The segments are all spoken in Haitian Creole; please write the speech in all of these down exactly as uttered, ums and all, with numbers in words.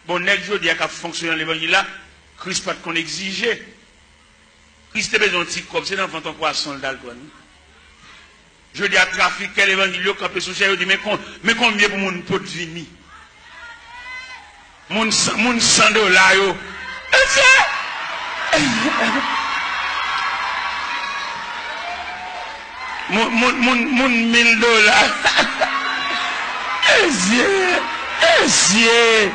Bon, nèg jodi a k ap fonksyone nan levanjil la, Kris pa t konn egzije. Kris te bezwen yon ti kòb, se nan vant yon pwason l t al pran l. Jodi a, trafikè levanjil yo kanpe sou chè, yo di, "Men kon, men konbyen pou moun pot vini?" Moun san, moun san dola yo. Mesye! Moun, moun, moun, moun mil dola. Mesye! Mesye!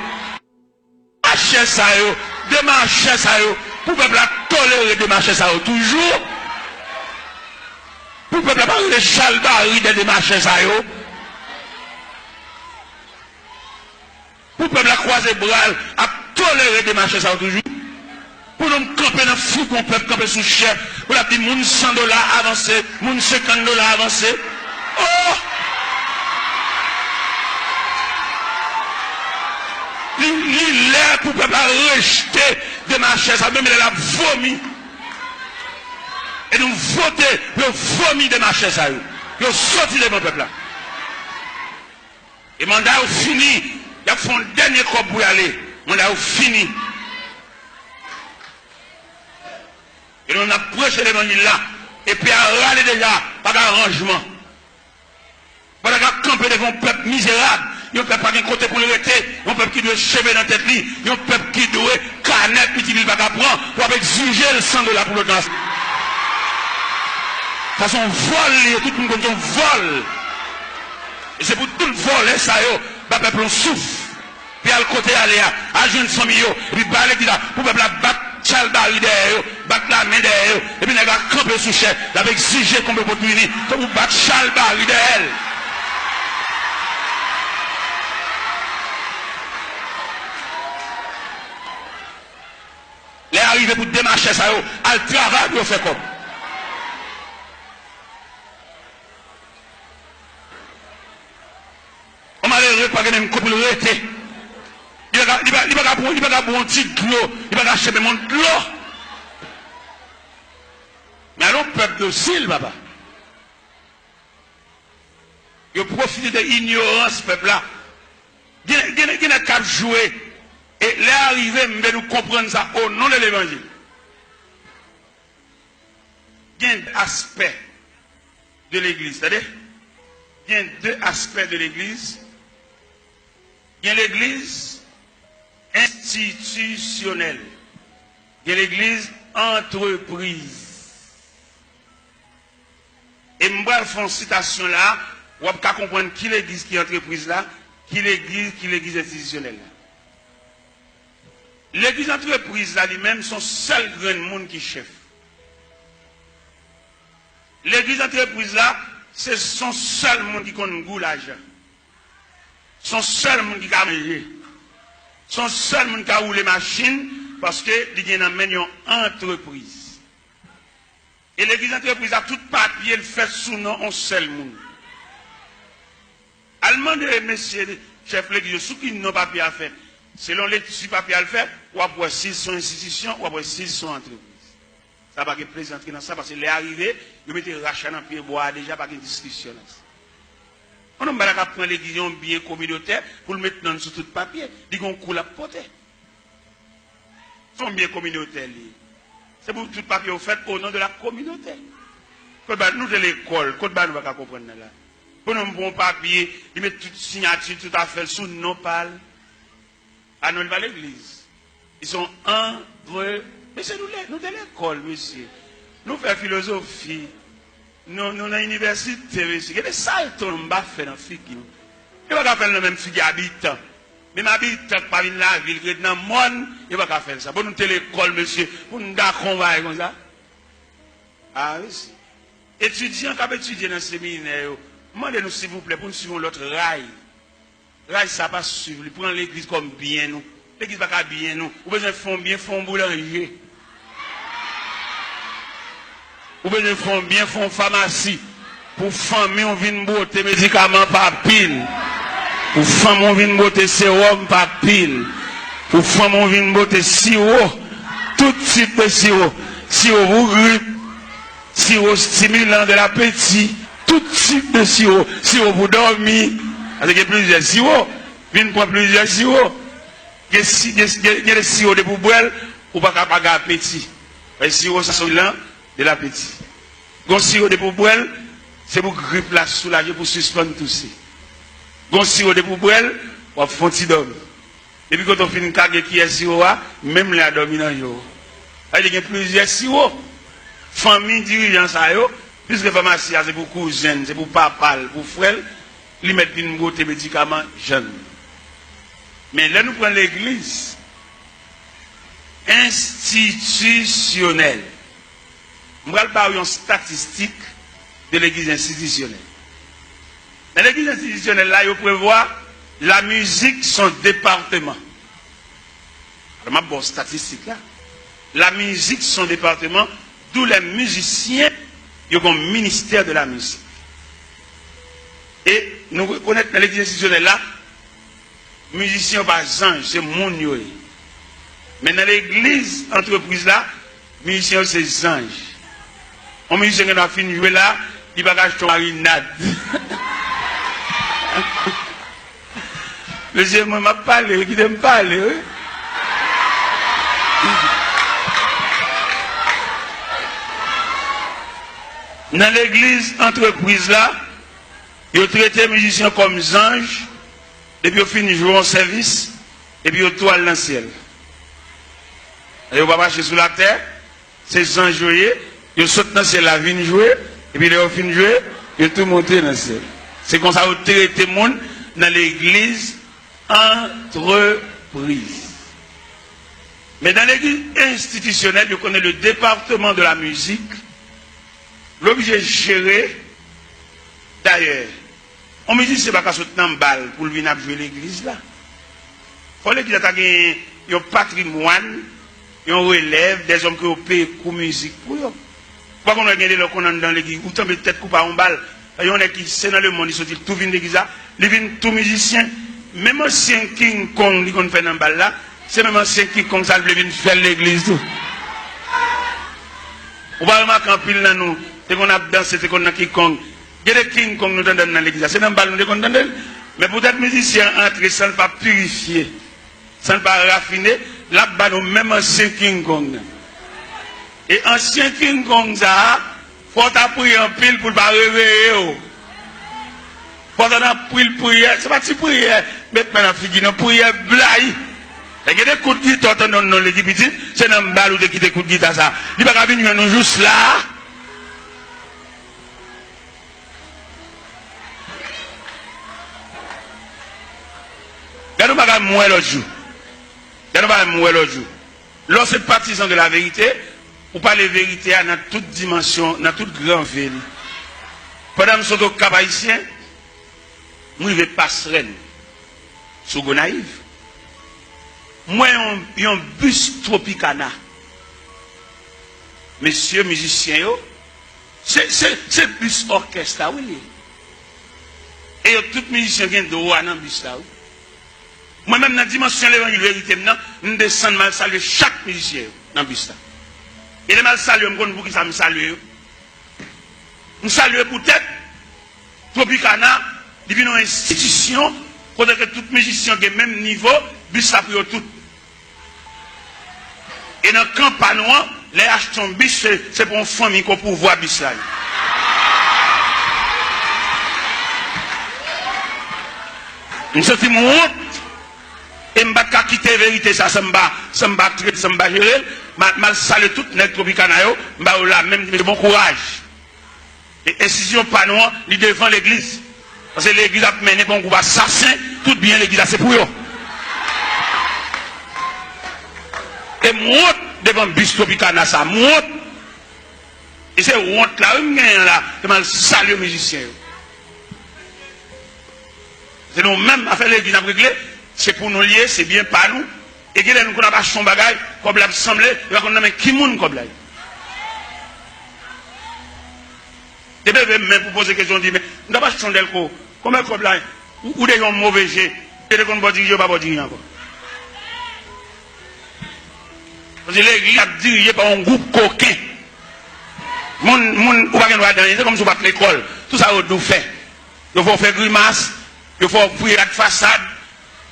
Demachè sa yo, demachè sa yo, pou pèp la tolere demachè sa yo toujou, pou pèp la pa rele chalbari dè demachè sa yo, pou pèp la kwaze bra l ap tolere demachè sa yo toujou, pou nou kanpe nan figi yon pèp, kanpe sou chè, pou l ap di moun san dola avanse, moun senkant dola avanse. Oh! Li, li lè pou pèp la rejte demachè sa, menm lè l ap vomi. E nou vote pou yo vomi demachè sa yo, pou yo soti devan pèp la. E manda yo fini, y ap fè yon dènye kòb pou y ale. Manda yo fini. E nou, n ap preche levanjil la. E pye a rale deja, pa gen aranjman. Pèp la ka kanpe devan yon pèp mizerab, yon pèp pa gen kote pou l rete, yon pèp ki dwe cheve nan tèt li, yon pèp ki dwe kanè pitit li pa ka pran, w ap egzije l san dola pou lòt nasyon. Sa se yon vòl li ye, tout moun konn se yon vòl. E se pou tout vòlè sa yo ba pèp la yon souf. Pi al kote y ale a, al jwenn fanmi yo, epi ba legliz la, pou pèp la bat chalbari dèyè yo, bat lamen dèyè yo, epi nèg la kanpe sou chè, l ap egzije konbyen pot pou vini, tankou bat chalbari dèyè l. Lè a rive pou demachè sa yo al travay pou yo fè kòb. Yon malere pa gen menm kote pou l rete. Li pa ka, li pa, li pa ka pran, li pa ka bwè yon ti dlo, li pa ka achte menm yon dlo. Men al yon pèp dosil, papa. Yo pwofite de inyorans pèp la. Gen, gen, gen nèg k ap jwe. E lè a rive, m vle nou konprann sa, o non de levanjil. Gen de aspè de legliz, tande? Gen de aspè de legliz. Gen legliz enstitisyonèl. Gen legliz antrepriz. E m pral fè yon sitasyon la, w ap ka konprann ki legliz ki antrepriz la, ki legliz, ki legliz enstitisyonèl la. Legliz antrepriz la, li menm, se yon sèl grenn moun ki chèf. Legliz antrepriz la, se, se yon sèl moun ki konn gou lajan. Se yon sèl moun ki ka manje. Se yon sèl moun ki ka woule machin, paske li gen nan men l yon antrepriz. E legliz antrepriz la, tout papye l fèt sou non yon sèl moun. Al mande mesye chèf legliz yo sou ki non papye a fèt. Selon lekti papye a l fè, w ap wè si l se yon enstitisyon, w ap wè si l se yon antrepriz. Sa pa gen plezantri nan sa, paske lè a rive, yo mete rach la nan pye bwa a deja, pa gen diskisyon nan sa. Yon nonm pa ta ka pran legliz yon byen kominotè pou l met non l sou tout papye. Li gen yon kou l ap pote. Se yon byen kominotè li ye. Se pou tout papye yo fèt o non de la kominote. Kot ba nou te lekòl, kot ba nou pa ka konprann nan la. Pou nou pran yon papye, li met tout siyati, tout afè l sou non pa l. A non, li pa legliz. Li se yon antre-, mesye, nou le-, nou te lekòl, mesye. Nou fè filozofi. Nou, nou nan inivèsite, mesye. Gen de salto nou pa fè nan figi nou. Yo pa ka fè l nan menm figi abitan. Menm abitan k pa vin lavil, ki ret nan mòn, yo pa ka fè l sa. Bon, nou te lekòl, mesye, pou n dakò yon bagay konsa. A, mesye. Etidyan k ap etidye nan seminè yo, mande nou, silvouplè, pou n swiv yon lòt ray. Ray sa pa swiv li, pran legliz kòm byen nou. Legliz pa ka byen nou. Ou bezwen fè yon byen, fè yon boulanje. Ou bezwen fè yon byen, fè yon famasi. Pou fanmi w vin bwote medikaman pa pil. Pou fanmi w vin bwote sewòm pa pil. Pou fanmi w vin bwote siwo. Tout tip de siwo. Siwo pou grip. Siwo stimilan de lapeti, tout tip de siwo, siwo pou dòmi. Paske gen plizyè siwo, vin pran plizyè siwo. Gen si-, gen, gen, gen de siwo depi w bwè l, ou pa ka pa gen apeti. Paske siwo sa se yon stimulan de lapeti. Gon siwo depi w bwè l, se pou grip la soulaje, pou sispann touse. Gon siwo depi w bwè l, w ap fè yon ti dòmi. Depi kote w fin kage kiyè siwo a, menm lè a dòmi nan je w. Sa vle di gen plizyè siwo. Fanmi dirijan sa yo, piske famasi a se pou kouzen l, se pou papa l, pou frè l, li mèt vin bwote medikaman jèn. Men lè nou pran legliz enstitisyonèl, m pral ba w yon statistik de legliz enstitisyonèl. Nan legliz enstitisyonèl la, yo prevwa la mizik se yon depatman. Alò, m ap ba w statistik la. La mizik se yon depatman, d'où les musiciens, yo gen ministè de la mizik. E nou rekonèt nan legliz enstitisyonèl la, mizisyen yo pa zanj, se moun yo ye. Men nan legliz antrepriz la, mizisyen yo se zanj. Yon mizisyen gen dwa fin jwe la, li pa ka achte yon marinad. Mesye, mwen m ap pale, wi, kite m pale, wi. Nan legliz antrepriz la, yo trete mizisyen kòm zanj, depi yo fin jwe yon sèvis, epi yo tou al nan syèl. Yo pa mache sou latè, se zanj yo ye, yo sot nan syèl la vin jwe, epi lè yo fin jwe, yo tou monte nan syèl. Se konsa yo trete moun nan legliz antrepriz. Men nan legliz enstitisyonèl, yo konnen le département de la musique, l oblije jere. Dayè, yon mizisyen pa ka sot nan bal pou l vin ap jwe legliz la. Fò legliz la ta gen yon patrimwàn, yon relèv, dèzòm ke yo peye kou mizik pou yo. Ou pa konn wè gen de lè w konn anndan legliz, ou tanbe tèt koupe a yon bal. Yon nèg ki se nan lemonn, li soti, li tou vin legliz la, li vin tou mizisyen. Menm ansyen King Kong li konn fè nan bal la, se menm ansyen King Kong sa l vle vin fè l legliz tou. Ou pa remake anpil nan nou te konn ap danse, te konn nan King Kong. Gen de King Kong nou t anndan nan legliz la. Se nan bal nou te konn tande l. Men poutèt mizisyen an antre san l pa pirifye, san l pa rafine, l ap ba nou menm ansyen King Kong nan. E ansyen King Kong sa a, fò w ta priye anpil pou l pa reveye w. Fò w ta nan pil priyè, se pa ti priyè, met men nan figi non, priyè blayi. E gen de kout gita w tande yon nonm li ki pitit, se nan bal ou te kite kout gita sa. Li pa ka vin jwenn nou jous la. Gade yon bagay m wè lòt jou. Gade yon bagay m wè lòt jou. Lè w se patizan de la verite, ou pale verite a nan tout dimansyon, nan tout gran ve li. Pandan m sot Okap Ayisyen, m rive Pasrèn, sou Gonayiv. M wè yon, yon bis Tropicana. Mesye mizisyen yo, Se, se, se bis òkès la, wi, li ye. E yo tout mizisyen gen dwa nan bis la, wi. Mwen menm, nan dimansyon levanjil verite m nan, m desann, m al salye chak mizisyen yo nan bis la. E lè m al salye yo, m konn poukisa m salye yo. M salye poutèt Tropicana, li vin yon enstitisyon kote ke tout mizisyen gen menm nivo, bis la pou yo tout. E nan kan pa nou an, lè y achte yon bis, se, se pou yon fanmi ke w pouvwa bis la ye. M santi m wont, e m pa t ka kite verite sa san m pa, san m pa trete, san m pa jere l. M al, m al salye tout nèg Tropicana yo, m ba yo lamen, m di, "Mesye, bon kouraj." E enstitisyon pa nou an, li devan legliz. Paske legliz ap mennen pa yon gwoup asasen, tout byen legliz la se pou yo. E m wont devan bis Tropicana sa, m wont. E se wont la, wi, m genyen la, ke m al salye mizisyen yo. Se nou menm, afè legliz n ap regle, se pou nou l ye, se byen pa nou. E gen lè nou konn ap achte yon bagay, kòb la ap sanble, yo pa konn nan men ki moun kòb la ye. Te leve men pou poze kesyon, di, "Men, m t ap achte yon dèlko, konbyen kòb la ye?" Ou, ou deja yon move je, yo te konn ba w dirije, yo pa ba w dirije ankò. Paske legliz ap dirije pa yon gwoup koken. Moun, moun, ou pa gen dwa di anyen, se kòmsi w pa t lekòl. Tout sa yo di w fè. Yo fè w fè grimas, yo fè w priye ak fasad,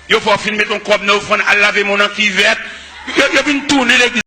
Yo fè w fin met yon kòb nan ofrann, al lave men w nan kivèt. Yo, yo vin tounen legliz.